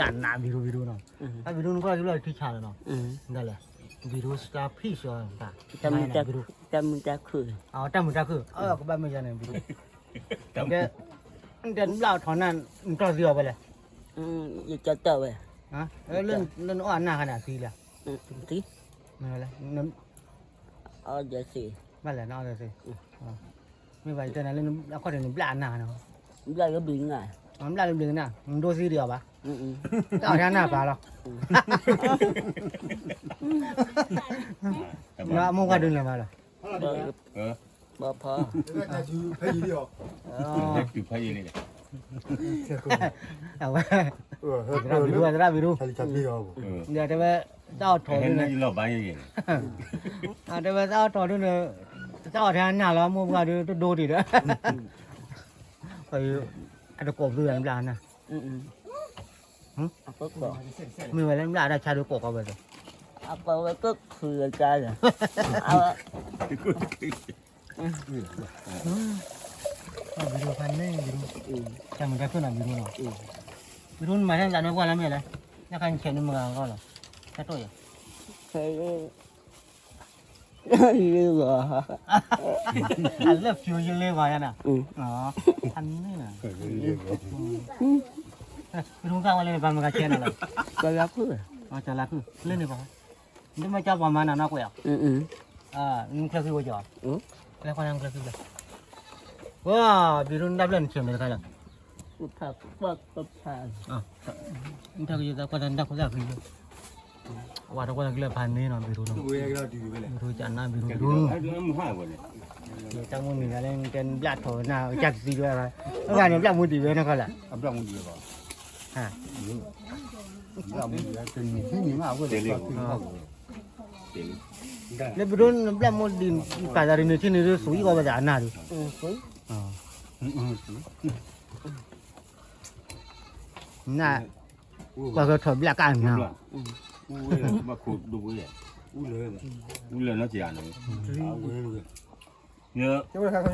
တၢ်နး video video နီၤ, တၢ် video နကွၢ်က့ၤလီၤထံဆးလီၤနီၤ, ဒ်လဲၣ် video star fish တၢ်မုာ်တၢ်ခုၣ်, တၢ်မုာ်တၢ်ခုၣ်, အတၢ်မုာ်တၢ်ခုၣ် အကဘၣ်မ့ၢ်ယၤန့ၣ် video ကဲ, နဘျၣ်အီၣ်ထီၣ်နၢ် နတီၢ်သံအီၤဖဲလဲၣ်, ယကတီၢ်ဝဲ, လၢနအီၣ်အနၢ်ခါန့ၣ်အသံလၢ, မ့ၢ်လဲၣ်, ဘၣ်လဲၣ်နအီၣ်ဒီးသ့, မ့ၢ်ဘၣ်ယတဲနၤလၢအခီၣ်ထံးနဘျၣ်အနၢ်နီၤ, ဘျၣ်လၢဘျုးနၢ်, ဘျၣ်လၢဘျုးနၢ် နဒိသံဒံးအီၤဘၣ်, တၢ်အီၣ်ထဲအနၢ်ပာ်လီၤ, နအမိၢ်ပှၢ်ဒုးလဲၤမးလီၤ, ဘီဖီ, အဝဲ, သရၣ်ဘံဒူ သရၣ်ဘံဒူ, ဒီးတဲဝဲ, တၢ်အီၣ်ထီၣ်ဒုးန့ၣ်, တဲဝဲတၢ်အီၣ်ထီၣ်ဒုးန့ၣ်, တၢ်အီၣ်ထဲအနၢ်လီၤ မိၢ်ပှၢ်ဒုးတဒိတံၢ်ဒီး, အတကိးဘျုးနဘျၣ်နၢ်, မ့ၢ်ဝဲလၢနဘျၣ်တၢ်ဆါဒုးကိးကီးဝဲ, အကိးဝဲကခုၣ်ကါဒီး, ဘံဒူဖးန့ၣ်, တၢ်မုာ်တၢ်ခုၣ်နီၤ ဘံဒူနီၤ, ဘံဒူနမၤထဲနသးနကွၢ်လၢမ့ၢ်လဲၣ်, ညါခါနဆဲးန့ၣ်မုၢ်ဂၤဂီၢ်လီၤ, တၢ်တိၢ်ယၤ လၢဂီၤ, အလၢဖျိယလၢဂီၤယၤနီၤ, ဖးန့ၣ်နီၤ, ဘံဒူကၢ်ဝဲလၢနပှၤမုၢ်ဂၤဆဲးနီၤလီၤ, ကၠီၤလါခုၣ်, ကၠီၤလါခုၣ်, လၢန့ၣ်ပှၤ, နမ့ၢ်ကၠီပှၤမၤနၤနီၢ်ကွဲးအီၤ, နချၢဃံဝဲကၠီၤ, လၢကွၢ်နချၢဃံလၢ, ဝဲ, ဘံဒူနတၢ်ဘျၢၣ်နဆဲးမ့ၢ်တခါလီၤ နထၢကယသးကွၢ်တၢ်နတၢ်ခိၣ်သၣ်ဃံ, ဝဲတကွၢ်တၢ်ကလၢဖးန့ၣ်နီၤ ဘံဒူနီၤ, ဘံဒူကနၣ်ဘံဒူဘံဒူ, တၢ်မုၢ်နံၤဂၤလၢနတဲနဘျၣ်ထီၣ်နၤ ကၢ်တသံဒွဲၣ်, အဂၤန့ၣ်ဘျၣ်မူဒံးဝဲနီၢ်ခီလၢ, လၢဘံဒူနဘျၣ်မူဒံး ပာ်သးဒ်န့ၣ်ထံၣ်န့ၣ်ဒ် သူအံၤဂီၢ်ဘၣ်သးအနၢ်ဒုး, နၢ်, ကွၢ်ကထီၣ်ဘျၣ်ကၣ်နၤ, အူလၢနီၢ်က့ၤဧါန့ၣ်,